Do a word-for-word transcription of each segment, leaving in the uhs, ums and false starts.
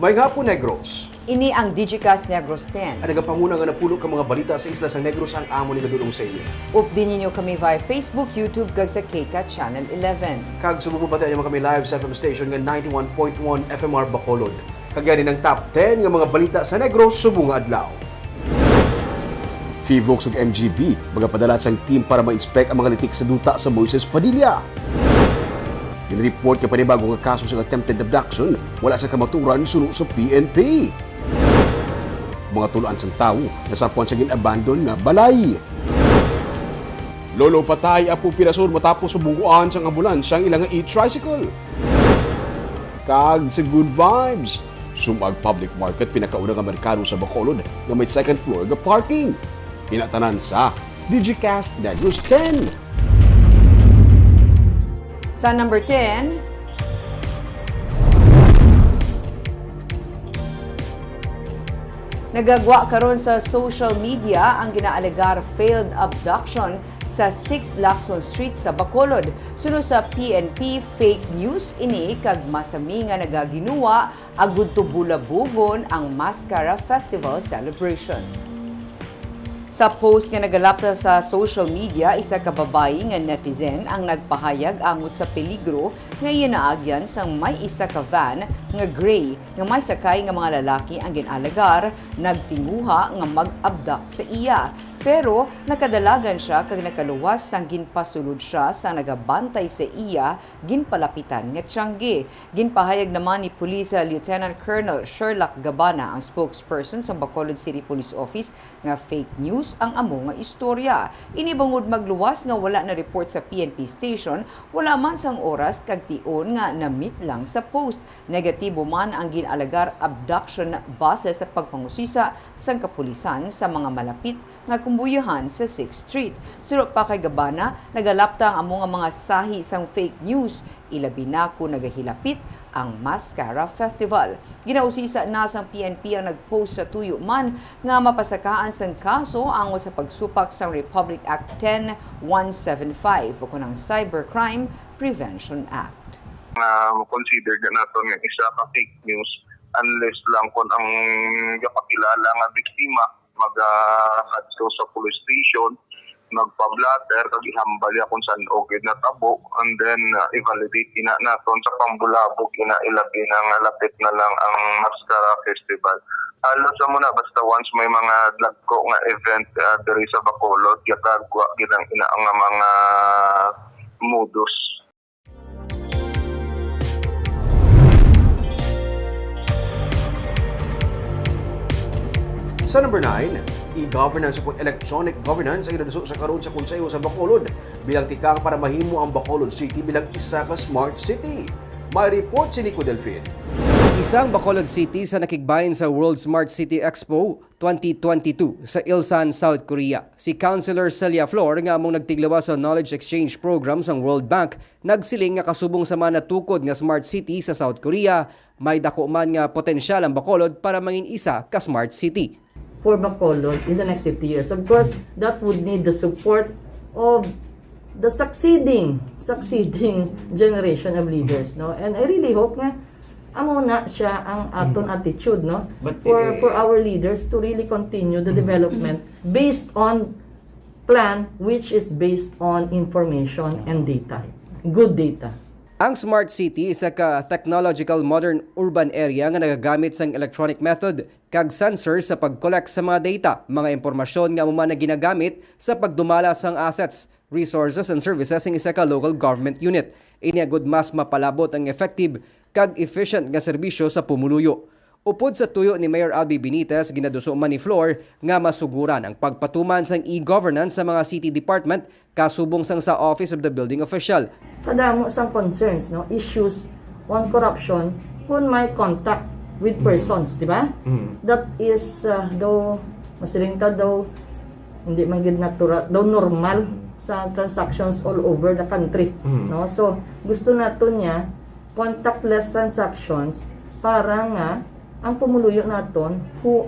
Maayong hapon, Negros. Ini ang Digicast Negros ten. Ang nagapanguna nga napulo ka mga balita sa isla sang Negros ang amon igadul-ong sa inyo. Updi ninyo kami via Facebook, YouTube, kag sa K CAT Channel eleven. Kag subong mo batian man kami live sa F M station nga ninety-one point one F M R Bacolod. Kag yari ang top ten nga mga balita sa Negros subong nga adlaw. PHIVOLCS ug M G B magapadala sang team para ma-inspect ang mga litik sa duta sa Moises Padilla. Gin-report nga panibago nga kaso sang attempted abduction, wala sang kamatuoran suno sa P N P. Mga tul-an sang tawo nasapuan sa gin-abandon nga balay. Lolo patay, apo pirason matapos mabungguan sang ambulansya ang ila nga e-tricycle. Kag sa good vibes, sumag public market, pinakauna nga merkado sa Bacolod nga may second floor nga parking. Ina tanan sa Digicast Negros ten. Sa number ten, nagagwa karon sa social media ang ginaalegar failed abduction sa sixth Lacson Street sa Bacolod. Suno sa P N P, fake news ini kag masami nga nagaginuwa agud to bulabugon ang Mascara Festival celebration. Sa post nga nagalapta sa social media, isa ka babayi nga netizen ang nagpahayag angot sa peligro nga iya naagyan sang may isa ka van nga gray nga may sakay nga mga lalaki ang gin-alegar nagtinguha nga mag-abduct sa iya. Pero nakadalagan sia kag nakaluwas sang ginpasulod sia sang nagabantay sa iya ginpalapitan nga tiyanggi. Ginpahayag naman ni Police Lieutenant Colonel Sherlock Gabana, ang spokesperson sang Bacolod City Police Office, nga fake news ang amo nga istorya. Ini bangod magluwas nga wala na-report sa P N P station, wala man sang oras kag tion nga na-meet lang sa post. Negatibo man ang gin-alegar abduction base sa pagpangusisa sang kapulisan sa mga malapit nga kumbuyahan sa Sixth Street. Suno pa kay Gabana, nagalapta ang amo nga mga sahi sang fake news, ilabi na kon nagahilapit ang Mascara Festival. Ginausisa na sang P N P ang nag-post sa tuyo man nga mapasakaan sang kaso angot sa pagsupak sang Republic Act ten one seven five ukon ang Cybercrime Prevention Act. Nga ma-consider na naton nga isa ka fake news unless lang kon ang gapakilala nga biktima magakadto sa police station, magpa-blotter, kag ihambal niya kung san-o gid natabo, and then, ah, i-validate ina naton sa pambulabog ina, ilabi na nga lapit na lang ang Mascara Festival. Halos amo na, basta once may mga dagko nga event, ah, diri sa Bacolod, gakagwa gid ang ina nga mga modus. Sa number nine, e-governance upod electronic governance ang ginaduso sa karon sa Konseho sa Bacolod bilang tikang para mahimo ang Bacolod City bilang isa ka smart city. May report si Nico Delfin. Isa ang Bacolod City sa nakigbahin sa World Smart City Expo twenty twenty-two sa Ilsan, South Korea. Si Councilor Celia Flor, nga among nagtigliwa sa Knowledge Exchange Program sang World Bank, nagsiling nga kasubong sa mga natukod nga smart city sa South Korea, may dako man nga potensyal ang Bacolod para mangin isa ka smart city. For Bacolod in the next fifty years, of course, that would need the support of the succeeding, succeeding generation of leaders, no? And I really hope nga amo na siya ang aton attitude, no? But, for, eh, for our leaders to really continue the development based on plan which is based on information and data, good data. Ang smart city isa ka technological modern urban area nga nagagamit sang electronic method kag sensor sa pag-collect sa mga data, mga impormasyon nga amo man ang ginagamit sa pagdumala sang assets, resources, and services sang isa ka local government unit. Ini agud mas mapalabot ang effective kag efficient nga serbisyo sa pumuluyo. Upod sa tuyo ni Mayor Albee Benitez, ginaduso man ni Flor nga masuguran ang pagpatuman sang e-governance sa mga city department kasubong sang sa Office of the Building Official. Kadamo sang concerns, no, issues on corruption kun may contact with persons, di ba? That is, uh, though, masiling ta, though hindi man gid natural, though normal sa transactions all over the country, no? So, gusto naton niya contactless transactions para nga ang pumuluyo naton who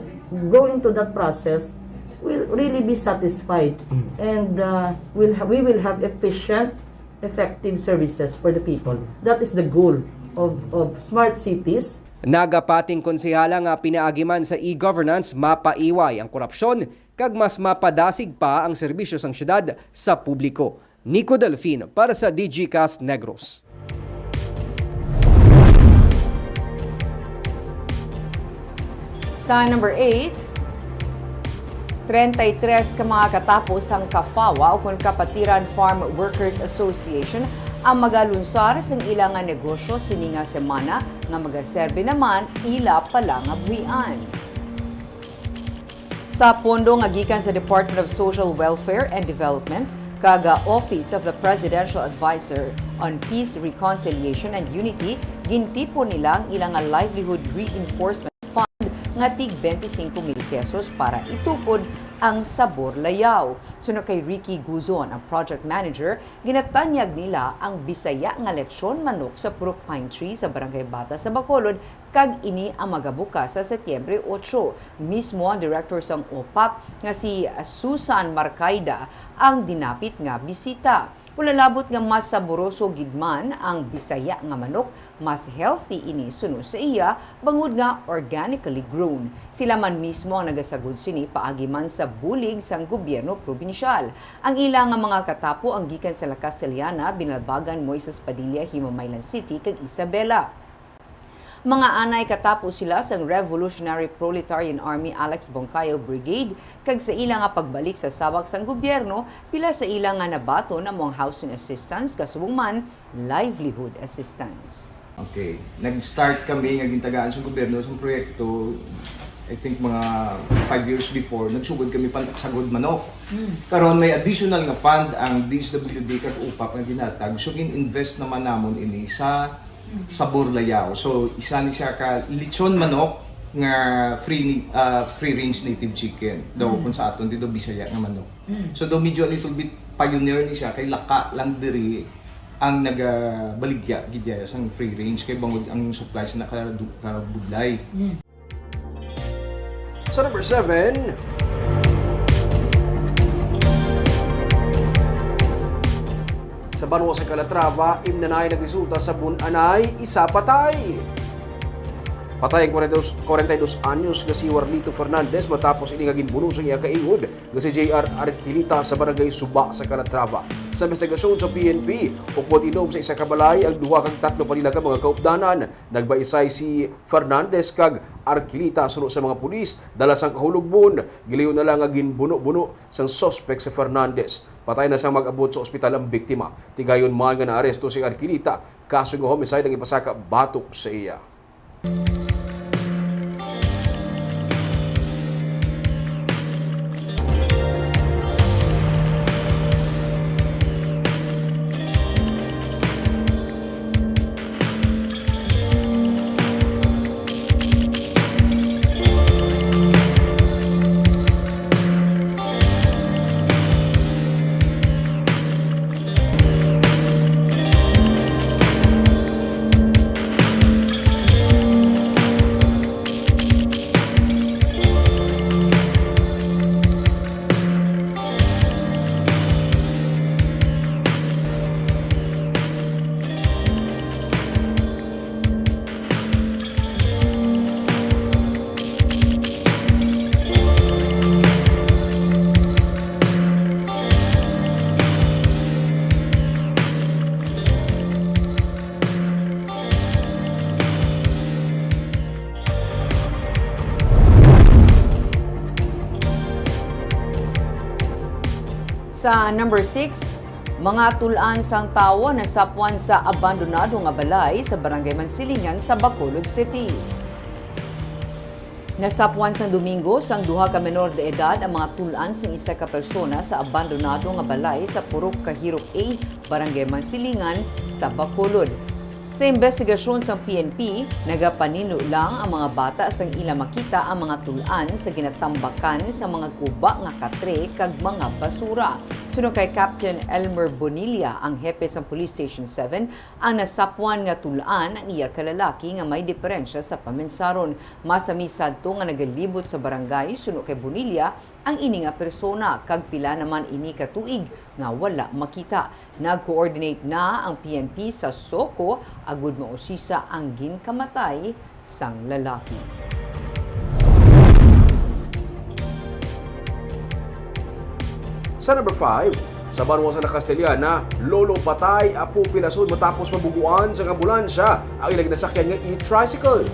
go into that process will really be satisfied and, uh, will ha- we will have efficient, effective services for the people. That is the goal of, of smart cities. Nagapating konsehala nga pinaagi man sa e-governance, mapaiway ang korupsyon kag mas mapadasig pa ang serbisyo sang syudad sa publiko. Nico Delfin para sa Digicast Negros. Sa number eight, treinta y tres ka mga katapo sang Kafawa, o kon Kapatiran Farm Workers Association, ang magalunsar sang ila nga negosyo sini nga semana, nga magaserbi naman ila pa lang nga buhian. Sa pondo nga gikan sa Department of Social Welfare and Development kag, ah, Office of the Presidential Advisor on Peace, Reconciliation, and Unity, gintipon nila ang ila nga Livelihood Reinforcement Fund nga tig twenty-five mil pesos para itukod ang Sabor Layaw. Suno kay Ricky Guzon, ang project manager, ginatanyag nila ang Bisaya nga lechon manok sa Purok Pine Tree sa Barangay Bata sa Bacolod, kag ini ang magabukas sa Setyembre otso. Mismo ang direktor sang OPAP nga si Susan Marcaida ang dinapit nga bisita. Wala labot nga mas saboroso gid man ang Bisaya nga manok, mas healthy ini suno sa iya, bangod nga organically grown. Sila man mismo ang nagasagod sini paagi man sa bulig sang gobyerno probinsyal. Ang ila nga mga katapo ang gikan sa La Castellana, Binalbagan, Moises Padilla, Himamaylan City, kag Isabela. Mga anay katapo sila sang Revolutionary Proletarian Army Alex Boncayo Brigade, kag sa ila nga pagbalik sa sabak sang gobyerno, pila sa ila nga nabaton amo ang housing assistance, kasubong man livelihood assistance. Okay. Nag-start kami nga gintagaan sa gobyerno sa proyekto, I think, mga five years before. Nagsugod kami pansagod manok. Mm. Karon may additional nga fund ang D S W D kag OPAP nga ginhatag. So, gin-invest naman namon ini sa Sabor Layaw. So, isa ni siya ka lechon manok nga free ni-, ah, free range native chicken. Daw Mm. kung sa aton dito, Bisaya nga manok. Mm. So, daw medyo a little bit pioneer ni siya, kay laka lang diri ang nagabaligya gid sang free range, kay bangod ang supply sa nakadu-, kabudlay. Mm. Sa number seven, sa banwa sa Calatrava, imnanay nagresulta sa bun-anay, isa patay. Patay ang kwarenta y dos, kwarenta y dos anyos nga si Warlito Fernandez matapos ini nga ginbuno sang iya kaingod nga si J R Arquilita sa barangay Suba sa Calatrava. Sa investigasyon sa P N P, upod inom sa isa ka balay ang duha kag tatlo pa nila ka mga kaupdanan. Nagbaisay si Fernandez kag Arquilita suno sa mga pulis. Dala sang kahulogbon, gilayon na lang nga ginbuno-buno sang suspek si Fernandez. Patay na sang mag-abot sa ospital ang biktima. Tigayon man nga naaresto si Arquilita, kaso nga homicide ang ipasaka batok sa iya. Sa number six, mga tul-an sang tawo nasapwan sa abandonado nga balay sa Barangay Mansilingan sa Bacolod City. Nasapwan sang Domingo sang duha ka menor de edad ang mga tul-an sing isa ka persona sa abandonado nga balay sa Purok Kahirop A, Barangay Mansilingan sa Bacolod. Sa imbestigasyon sang P N P, nagapaninlo lang ang mga bata sang ila makita ang mga tul-an sa ginatambakan sa mga guba nga katre kag mga basura. Suno kay Captain Elmer Bonilla, ang hepe sang Police Station seven, ang nasapwan nga tul-an ang iya ka lalaki nga may diferensya sa paminsaron. Masami sadto nga nagalibot sa barangay, suno kay Bonilla, ang ini nga persona, kag pila naman ini ka tuig nga wala makita. Nag-coordinate na ang P N P sa SOCO agud mausisa ang ginkamatay sang lalaki. Sa number five, sa banwa sa Castellana, lolo patay, apo pilason matapos mabuguan sang ambulansya ang ilang ginasakyan nga e-tricycle.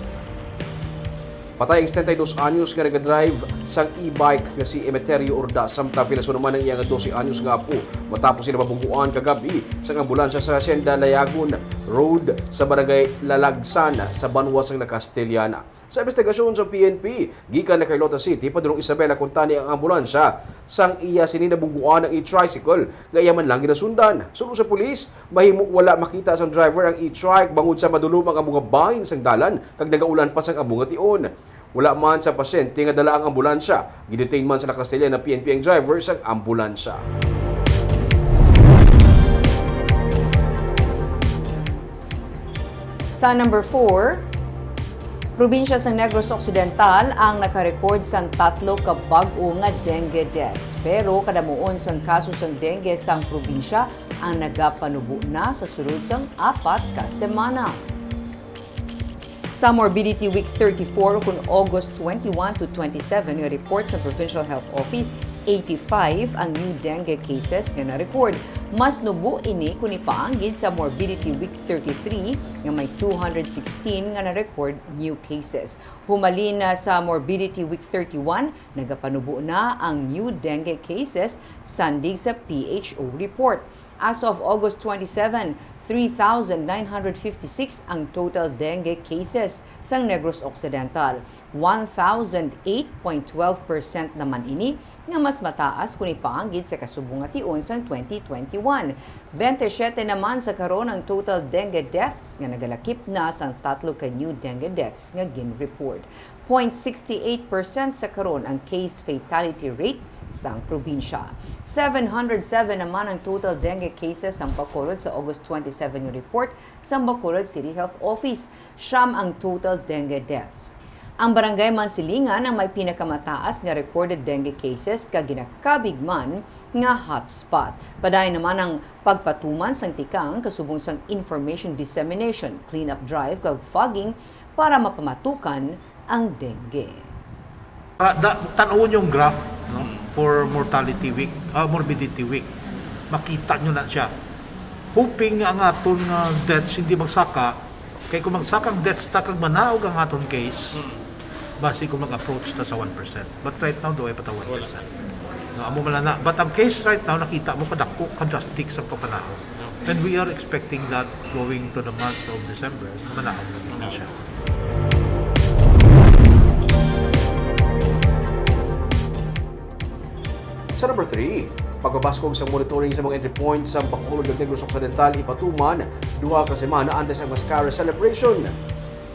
Patay ang setenta y dos anyos nga nagadrive sang e-bike nga si Emeterio Ordaz, samtang pilason naman ang iya nga dose anyos nga apo matapos sila mabuguan kagab-i sang ambulansya sa Hacienda Layagon Road sa barangay Lalagsan sa banwa sang Castellana. Sa investigasyon sa P N P, gikan na Carlota City padulong Isabela Contani ang ambulansya sang iya sini nabuguan ang e-tricycle nga iya man lang ginasundan. Suno sa pulis, mahimo wala makita sang driver ang e-trike bangod sa madulom ang amo nga bahin sang dalan kag nagaulan pa sang amo nga tion. Wala man sa pasyente nga dala ang ambulansya. Gidetain man sa Castellana P N P ang driver sang ambulansya. Sa number four, probinsya sa Negros Occidental ang nakarecord sang tatlo ka bag-o nga dengue deaths. Pero kadamuon sang kaso sang dengue sang probinsya ang nagapanubo na sa sulod sang apat ka semana. Sa Morbidity Week thirty-four, kun August twenty-one to twenty-seven nga report sa Provincial Health Office, eighty-five ang new dengue cases nga na-record. Mas nubo ini kun ipaanggid sa Morbidity Week thirty-three nga may two hundred sixteen nga na-record new cases. Humalin na sa Morbidity Week thirty-one, nagapanubo na ang new dengue cases sandig sa P H O report. As of August twenty-seven, three thousand nine hundred fifty-six ang total dengue cases sang Negros Occidental. One thousand eight point twelve percent naman ini, nga mas mataas kun ipaanggid sa kasubong nga tion sang twenty twenty-one. Twenty-seven naman sa karon ang total dengue deaths, nga nagalakip na sang tatlo ka new dengue deaths nga gin-report. Point sixty eight percent sa karon ang case fatality rate sang probinsya. Seven hundred seven naman ang total dengue cases sang Bacolod sa August twenty-seven nga report sang Bacolod City Health Office. Siyam ang total dengue deaths. Ang Barangay Mansilingan ang may pinakamataas nga recorded dengue cases kag ginakabig man nga hotspot. Padayon naman ang pagpatuman sang tikang kasubong sang information dissemination, cleanup drive kag fogging para mapamatukan ang dengue. Ah, da-, tan-awon yung graph, no, for mortality week, ah, morbidity week. Makita nyo na siya. Hoping nga ang aton nga deaths hindi magsaka, kay kung magsaka ang deaths ta kag manaog ang aton case, basi kung mag-approach ta sa one percent. But right now, daw ay pa ta one percent. No, amo man na. But ang case right now, nakita mo kadako, kadrastic sa pagpanaog. And we are expecting that going to the month of December, manaog na gid na siya. Sa number three, pagpabaskog sa monitoring sa mga entry points sa Bacolod kag Negros Occidental ipatuman duha ka semana antes ang Mascara celebration.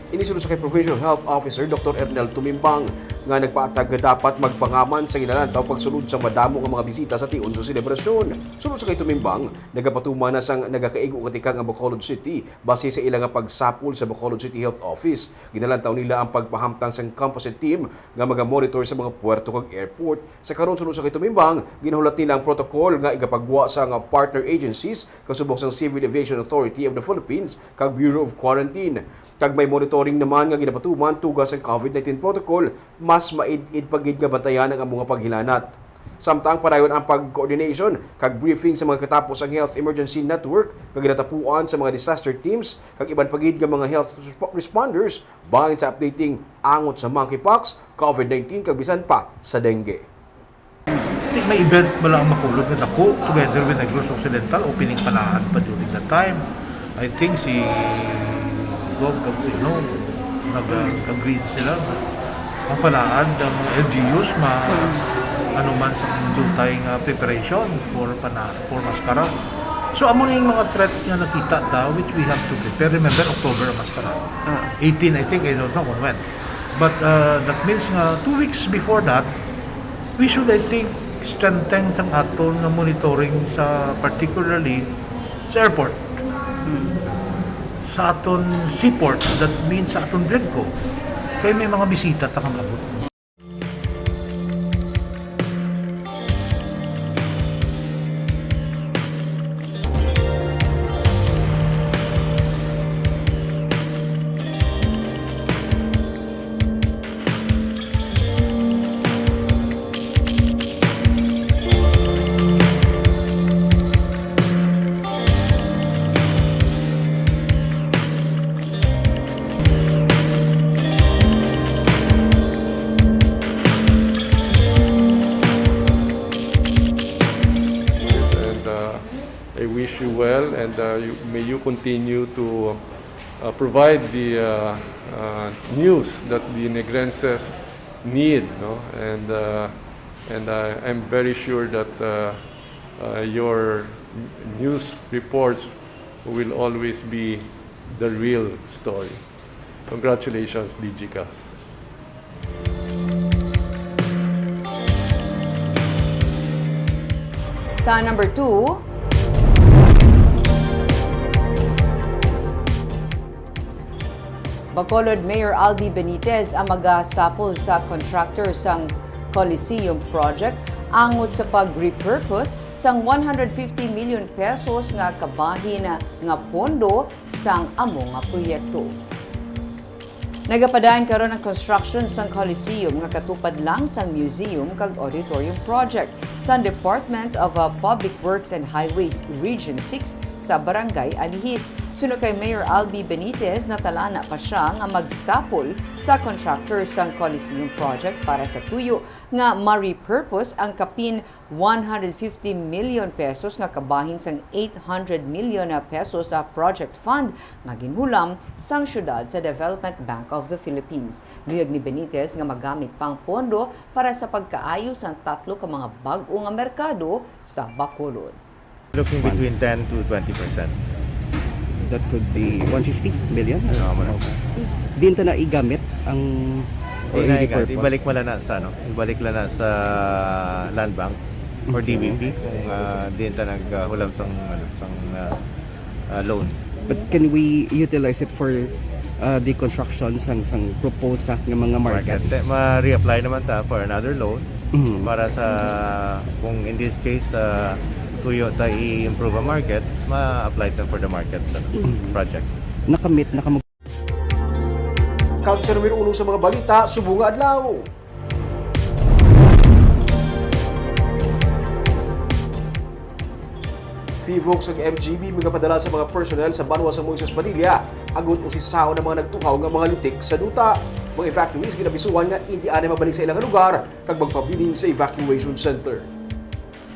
Ini suno sa kay Provincial Health Officer Doktor Ernel Tumimbang, nga nagpatag nga dapat magpangaman sa ginalantaw pagsulod sa madamo nga mga bisita sa tion sa selebrasyon. Suno sa kay Tumimbang, nagapatuman na sang nagakaigo nga tikang ang Bacolod City base sa ila nga pagsapol sa Bacolod City Health Office. Ginalantaw nila ang pagpahamtang sang composite team nga magamonitor sa mga puerto kag airport. Sa karon, suno sa kay Tumimbang, ginahulat nila ang protocol nga igapagwa sa nga partner agencies kasubok sang Civil Aviation Authority of the Philippines kag Bureau of Quarantine. Kag may monitoring naman nga ginapatuman tuga sang COVID nineteen protocol, mas maid-id pa gid nga bantayan ang amo nga paghilanat. Samtang padayon ang pag-coordination kag briefing sa mga katapos ang Health Emergency Network nga ginatapuan sa mga disaster teams kag iban pa gid nga mga health resp-, responders bahin sa updating angot sa monkeypox, COVID nineteen, kag bisan pa sa dengue. Ti may event bala ang Bacolod nga dako together with Negros Occidental, opening Panahan pa during that time. I think si Gov kag si ano, nag-, nag-agree sila. Ang Panahan, ang mga L G Us, ma-, ano man sa jutay nga preparation for Pana-, for Mascara. So, amo na yung mga threat nga nakita ta, which we have to prepare. Remember, October ang Mascara. Ah. Eighteen, I think, I don't know kung when. But, uh, that means nga, two weeks before that, we should, I think, strengthen sang aton nga monitoring sa, particularly sa airport. Hmm. Sa aton seaport, that means sa aton DREDCO. Kay may mga bisita ta nga maabot. I wish you well, and uh, you, may you continue to uh, provide the uh, uh, news that the Negrenses need, no? And uh, and uh, I'm very sure that uh, uh, your news reports will always be the real story. Congratulations, Digicast. Sa number two, Bacolod Mayor Albi Benitez ang magasapol sa contractor sang Coliseum Project angot sa pag-repurpose sang one hundred fifty million pesos nga kabahin nga pondo sang amo nga proyekto. Nagapadayon karon ang construction sang Coliseum nga katupad lang sang museum kag auditorium project sang Department of uh, Public Works and Highways Region six sa Barangay Alihis. Suno kay Mayor Albi Benitez, natalana pa sia nga magsapol sa contractor sang Coliseum project para sa tuyo nga ma-repurpose ang kapin one hundred fifty million pesos nga kabahin sang eight hundred million pesos sa project fund nga ginhulam sang syudad sa Development Bank of the Philippines. Luyag ni Benitez nga magamit pa ang pondo para sa pagkaayo sang tatlo ka mga bag-o nga merkado sa Bacolod. Looking between ten to twenty percent. That could be one fifty million? Oo, muna. Diin ta na igamit ang Di na iga, ibalik mo lang na sa ano, ibalik lang na sa Land Bank or D B P kung uh, diin ta naghulam sang ano, sang uh, uh, loan. But can we utilize it for uh, the construction sang sang proposed nga mga markets? Market. Ma-reapply naman ta for another loan Mhm. para sa kung in this case uh, tuyo ta i-improve ang market, ma-apply ta for the market sa project. Nakamit, nakamag- Kag sa numero uno sa mga balita subong nga adlaw. Fivox ug M G B magapadala sa mga personnel sa banwa sa Moises Padilla agud usisaon ang mga nagtuhaw nga mga litik sa duta. Mga evacuees ginabisuhan nga indi anay mabalik sa ilang lugar kag magpabilin sa evacuation center.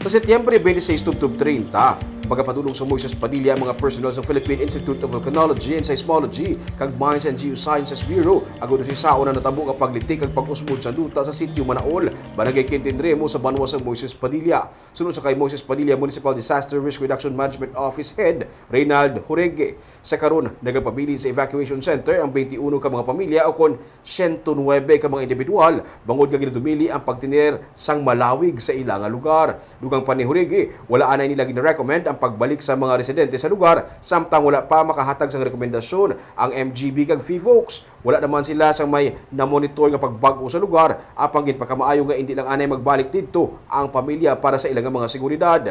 Sa Setyembre twenty-six tubtob treinta, magapadulong sa Moises Padilla ang mga personnel sa Philippine Institute of Volcanology and Seismology kag Mines and Geosciences Bureau agud usisaon ang natabo nga paglitik kag pag-usbod sa duta sa Sitio Manaol, Barangay Quintin Remo sa banwa sa Moises Padilla. Suno sa kay Moises Padilla Municipal Disaster Risk Reduction Management Office Head Reynald Jorege, sa karon nagapabilin sa evacuation center ang twenty-uno ka mga pamilya ukon siyento nuebe ka mga individual bangod nga ginadumili ang pagtener sang malawig sa ila nga lugar. Dugang pa ni Jorege, wala anay nila gina-recommend ang pagbalik sa mga residente sa lugar samtang wala pa makahatag sang rekomendasyon ang M G B kag Fivox. Wala naman sila sang may namonitor nga pagbag-o sa lugar, apang ginpakamaayo nga indi lang anay magbalik didto ang pamilya para sa ila nga mga seguridad.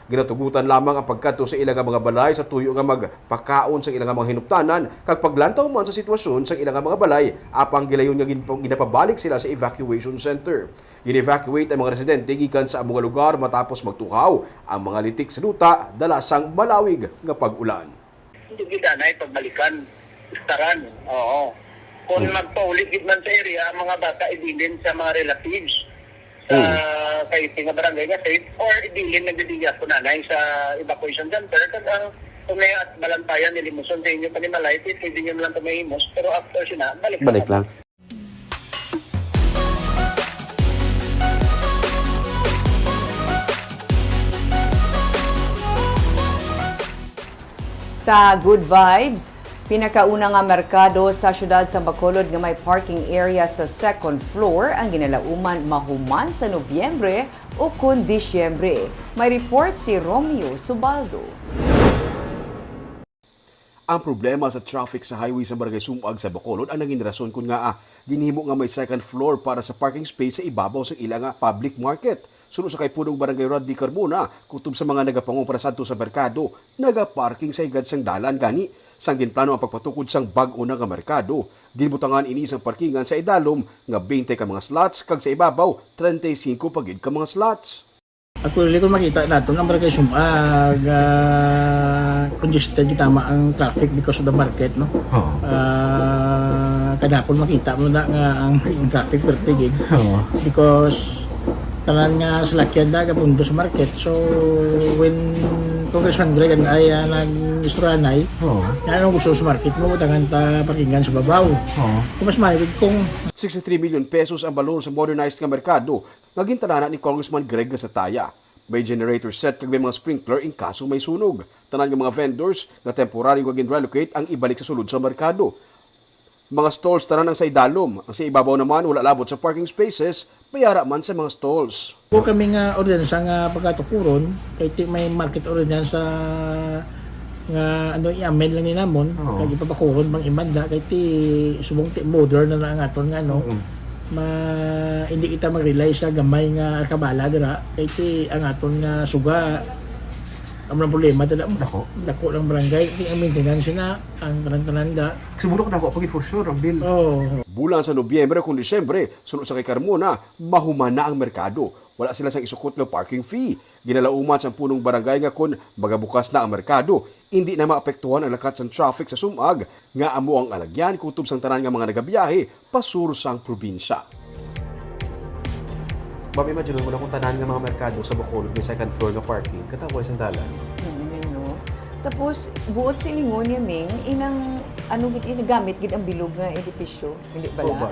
Ginatugutan lamang ang pagkadto sa ila nga mga balay sa tuyo nga magpakaon sa ila nga mga hinuptanan kag paglantaw man sa sitwasyon sa ila nga mga balay, apang gilayon nga gin- ginapabalik sila sa evacuation center. Gin-evacuate ang mga residente gikan sa amo nga lugar matapos magtuhaw ang mga litik sa duta dala sang malawig nga pag-ulan. Hindi gid anay pagbalikan. Taran. Oo. Kung magpauli gid man sa area, ang mga bata ibilin sa mga relatives sa kay nga barangay nga safe or ibilin na gid iya po nanay sa evacuation center kag ang kung may at balantayan ni Limuson sa inyo panimalay, pwede nyo lang pamahimos, pero after sina, balik Balik lang. Sa Good Vibes, pinakauna nga merkado sa siyudad sa Bacolod nga may parking area sa second floor ang ginalauman mahuman sa Nobyembre ukon Disyembre. May report si Romeo Subaldo. Ang problema sa traffic sa highway sa Barangay Sumag sa Bacolod ang nangin rason kon ngaa ginhimo nga may second floor para sa parking space sa ibabaw sa ila nga public market. Suno sa kay Punong Barangay Rodney Carmona, kutob sa mga nagapangopra sadto sa merkado, nagaparking sa higad sang dalan gani. Sang ginplano ang pagpatukod sang bag-o na nga merkado, ginbutangan ini sang parkingan sa idalom nga twenty ka mga slots kag sa ibabaw treinta y cinco pa gid ka mga slots. Actually, kung makita nato, ang Barangay Sumag, ah, congested gid tama ang traffic because of the market, no? Oo. Ah, kadapon makita mo na nga ang, ang traffic perti gid. Oo. Because tanan nga salakyan da gapundo sa market. So, when Congressman Greg and I, ah, nag-istoryanay. Oo. Nga anong gusto sa market mo, butangan ta parkingan sa babaw. Oo. Kung mas mahal, kung Sixty-three million pesos ang balor sa modernized nga merkado nga gintalana ni Congressman Greg Gasataya. May generator set kag may mga sprinkler in kaso may sunog. Tanan nga mga vendors nga temporaryo nga gin-relocate ang ibalik sa sulod sa merkado. Mga stalls tanan ang sa idalom. Ang sa ibabaw naman wala labot sa parking spaces, may ara man sa mga stalls. Ko kami nga ordinansa nga pagkatukuron, kay ti may market ordinansa nga ano, i-amend lang ni namon, Oo. kag ipapakuron bang imanda, kay ti subong ti modern na lang ang aton nga ano, Mm. ma-, hindi kita mag-rely sa gamay nga arkabala dira, kay ti ang aton nga suga, ang mga problema dira, Dako. dako lang barangay, ti ang maintenance na, ang tanan-tanan da. Siguro ka dako pa gid for sure ang bill. Oo. Bulan sa Nobyembre kung Disyembre, suno sa kay Carmona, mahuman na ang merkado. Wala sila sang isukot nga parking fee. Ginalauman sang punong barangay nga kon magabukas na ang merkado, indi na maapektuhan ang lakat sang traffic sa Sumag nga amo ang alagyan kutob sang tanan nga mga nagabiyahe pasur sang probinsya. Ma'am, imagine mo na kung tanan nga mga merkado sa Bacolod may second floor nga parking, katawa sang dalan. Mm, no? Tapos, buot silingon niya, Ming, inang, ano gid, inagamit gid ang bilog nga edipisyo, hindi bala?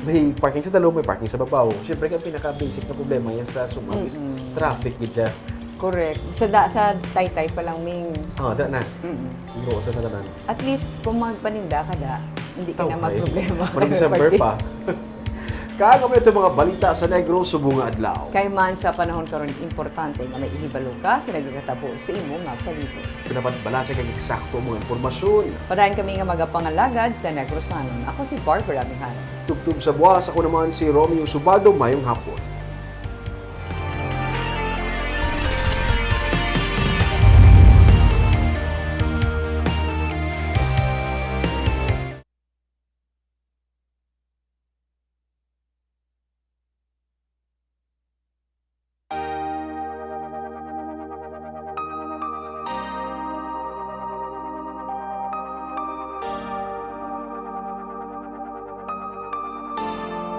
May parking sa dalom, may parking sa babaw. Siyempre, ang pinaka-basic na problema yan sa Sumag is Mm-mm. traffic gid siya. Correct. Sa da-, sa Taytay pa lang, Ming. Ah, da na. Mm-mm. Iro, da na tanan. At least, kung magpaninda ka da, hindi ka na Tawhay. Magproblema. Kung December pa. Kag amo ito mga balita sa Negros subong nga adlaw. Kay man sa panahon karon, importante nga may ihibalo ka sa nagakatabo sa imo nga palibot. Pinabatbalan sa kag eksakto mga impormasyon. Padayon kami nga magapangalagad sa Negrosanon. Ako si Barbara Mijares. Tubtob sa buwas, ako naman si Romeo Subado. Mayong hapon.